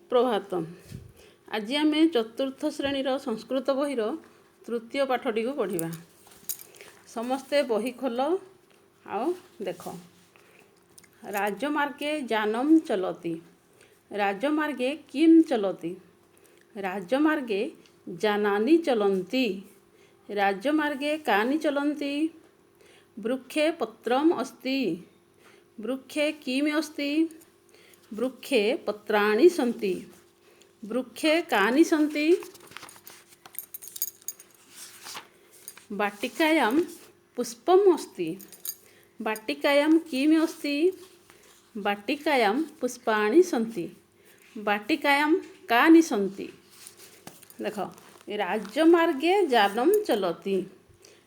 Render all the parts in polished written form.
ସୁପ୍ରଭାତମ୍। ଆଜି ଆମେ ଚତୁର୍ଥ ଶ୍ରେଣୀର ସଂସ୍କୃତ ବହିର ତୃତୀୟ ପାଠଟିକୁ ପଢ଼ିବା। ସମସ୍ତେ ବହି ଖୋଲ ଆଉ ଦେଖ। ରାଜମାର୍ଗେ ଯାନମ୍ ଚଲତି। ରାଜମାର୍ଗେ କିମ୍ ଚଲତି? ରାଜମାର୍ଗେ ଯାନାନି ଚଲନ୍ତି। ରାଜମାର୍ଗେ କାନି ଚଲନ୍ତି? ବୃକ୍ଷେ ପତ୍ରମ୍ ଅସ୍ତି। ବୃକ୍ଷେ କିମ୍ ଅସ୍ତି? ବୃକ୍ଷେ ପତ୍ରାଣି ସନ୍ତି। ବୃକ୍ଷେ କାନି ସନ୍ତି? ବାଟିକାୟାं ପୁଷ୍ପମ୍ ଅସ୍ତି। ବାଟିକାୟାं କିମ୍ ଅସ୍ତି? ବାଟିକାୟାं ପୁଷ୍ପାଣି ସନ୍ତି। ବାଟିକାୟାं କାନି ସନ୍ତି? ଦେଖ, ରାଜମାର୍ଗେ ଯାନମ୍ ଚଲତି।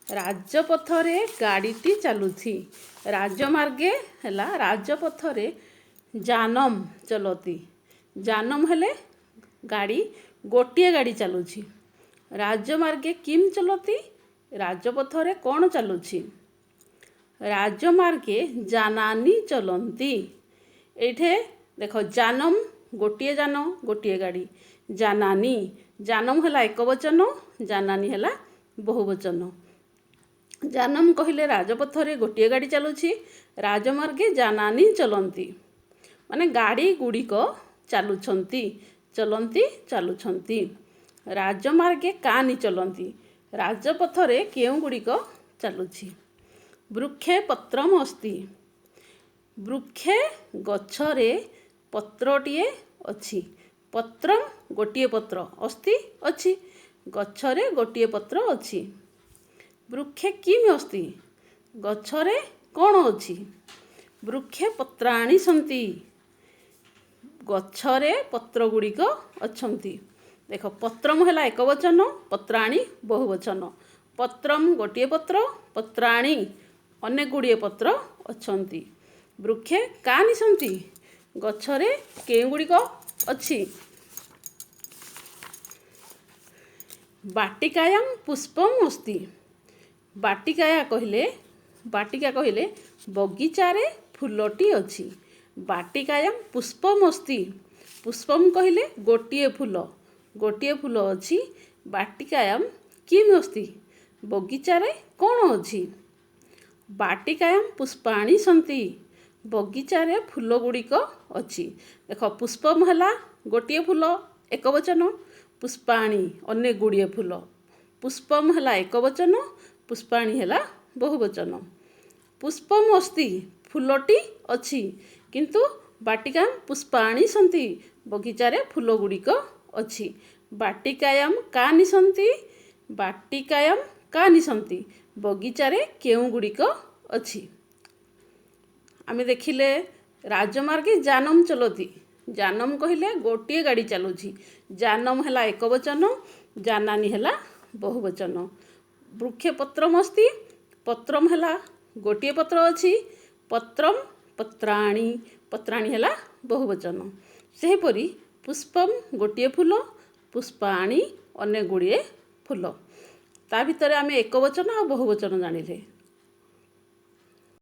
ରାଜପଥରେ ଗାଡ଼ିଟି ଚାଲୁଛି। ରାଜମାର୍ଗେ ହେଲା ରାଜପଥରେ, ଯାନମ୍ ଚଲତି, ଯାନମ୍ ହେଲେ ଗାଡ଼ି, ଗୋଟିଏ ଗାଡ଼ି ଚାଲୁଛି। ରାଜମାର୍ଗେ କିମ୍ ଚଲତି? ରାଜପଥରେ କ'ଣ ଚାଲୁଛି? ରାଜମାର୍ଗେ ଯାନାନି ଚଲନ୍ତି। ଏଇଠି ଦେଖ, ଯାନମ୍ ଗୋଟିଏ ଯାନ, ଗୋଟିଏ ଗାଡ଼ି। ଯାନାନି, ଯାନମ୍ ହେଲା ଏକ ବଚନ, ଯାନାନି ହେଲା ବହୁବଚନ। ଯାନମ୍ କହିଲେ ରାଜପଥରେ ଗୋଟିଏ ଗାଡ଼ି ଚାଲୁଛି। ରାଜମାର୍ଗେ ଯାନାନି ଚଲନ୍ତି ମାନେ ଗାଡ଼ି ଗୁଡ଼ିକ ଚାଲୁଛନ୍ତି। ଚଲନ୍ତି, ଚାଲୁଛନ୍ତି। ରାଜମାର୍ଗେ କାନି ଚଲନ୍ତି? ରାଜପଥରେ କେଉଁ ଗୁଡ଼ିକ ଚାଲୁଛି? ବୃକ୍ଷେ ପତ୍ରମ୍ ଅସ୍ତି। ବୃକ୍ଷେ ଗଛରେ ପତ୍ରଟିଏ ଅଛି। ପତ୍ରମ୍ ଗୋଟିଏ ପତ୍ର, ଅସ୍ତି ଅଛି, ଗଛରେ ଗୋଟିଏ ପତ୍ର ଅଛି। ବୃକ୍ଷେ କିମ୍ ଅସ୍ତି? ଗଛରେ କ'ଣ ଅଛି? ବୃକ୍ଷେ ପତ୍ରାଣି ସନ୍ତି। ଗଛରେ ପତ୍ର ଗୁଡ଼ିକ ଅଛନ୍ତି। ଦେଖ, ପତ୍ରମ୍ ହେଲା ଏକ ବଚନ, ପତ୍ରାଣି ବହୁବଚନ। ପତ୍ରମ୍ ଗୋଟିଏ ପତ୍ର, ପତ୍ରାଣି ଅନେକ ଗୁଡ଼ିଏ ପତ୍ର ଅଛନ୍ତି। ବୃକ୍ଷେ କାନି ସନ୍ତି? ଗଛରେ କେଉଁ ଗୁଡ଼ିକ ଅଛି? ବାଟିକାୟାଂ ପୁଷ୍ପମ୍ ଅସ୍ତି। ବାଟିକାୟା କହିଲେ, ବାଟିକା କହିଲେ ବଗିଚାରେ ଫୁଲଟି ଅଛି। ବାଟିକାୟାଂ ପୁଷ୍ପମ୍ ଅସ୍ତି। ପୁଷ୍ପମ୍ କହିଲେ ଗୋଟିଏ ଫୁଲ, ଗୋଟିଏ ଫୁଲ ଅଛି। ବାଟିକାୟାଂ କିମ୍ ଅସ୍ତି? ବଗିଚାରେ କ'ଣ ଅଛି? ବାଟିକାୟାଂ ପୁଷ୍ପାଣି ସନ୍ତି। ବଗିଚାରେ ଫୁଲ ଗୁଡ଼ିକ ଅଛି। ଦେଖ, ପୁଷ୍ପମ୍ ହେଲା ଗୋଟିଏ ଫୁଲ, ଏକ ବଚନ, ପୁଷ୍ପାଣି ଅନେକ ଗୁଡ଼ିଏ ଫୁଲ। ପୁଷ୍ପମ୍ ହେଲା ଏକ ବଚନ, ପୁଷ୍ପାଣି ହେଲା ବହୁବଚନ। ପୁଷ୍ପମ୍ ଅସ୍ତି ଫୁଲଟି ଅଛି, କିନ୍ତୁ ବାଟିକା ପୁଷ୍ପାଣି ସନ୍ତି, ବଗିଚାରେ ଫୁଲ ଗୁଡ଼ିକ ଅଛି। ବାଟିକାୟାମ୍ କାନି ସନ୍ତି? ବାଟିକାୟାମ୍ କାନି ସନ୍ତି? ବଗିଚାରେ କେଉଁ ଗୁଡ଼ିକ ଅଛି? ଆମେ ଦେଖିଲେ ରାଜମାର୍ଗେ ଯାନମ୍ ଚଲତି। ଯାନମ୍ କହିଲେ ଗୋଟିଏ ଗାଡ଼ି ଚାଲୁଛି। ଯାନମ୍ ହେଲା ଏକ ବଚନ, ଯାନାନି ହେଲା ବହୁବଚନ। ବୃକ୍ଷେ ପତ୍ରମ୍ ଅସ୍ତି। ପତ୍ରମ୍ ହେଲା ଗୋଟିଏ ପତ୍ର ଅଛି, ପତ୍ରମ୍ ପତ୍ରାଣି, ପତ୍ରାଣି ହେଲା ବହୁବଚନ। ସେହିପରି ପୁଷ୍ପମ୍ ଗୋଟିଏ ଫୁଲ, ପୁଷ୍ପାଣି ଅନେକ ଗୁଡ଼ିଏ ଫୁଲ। ତା ଭିତରେ ଆମେ ଏକ ବଚନ ଆଉ ବହୁବଚନ ଜାଣିଲେ।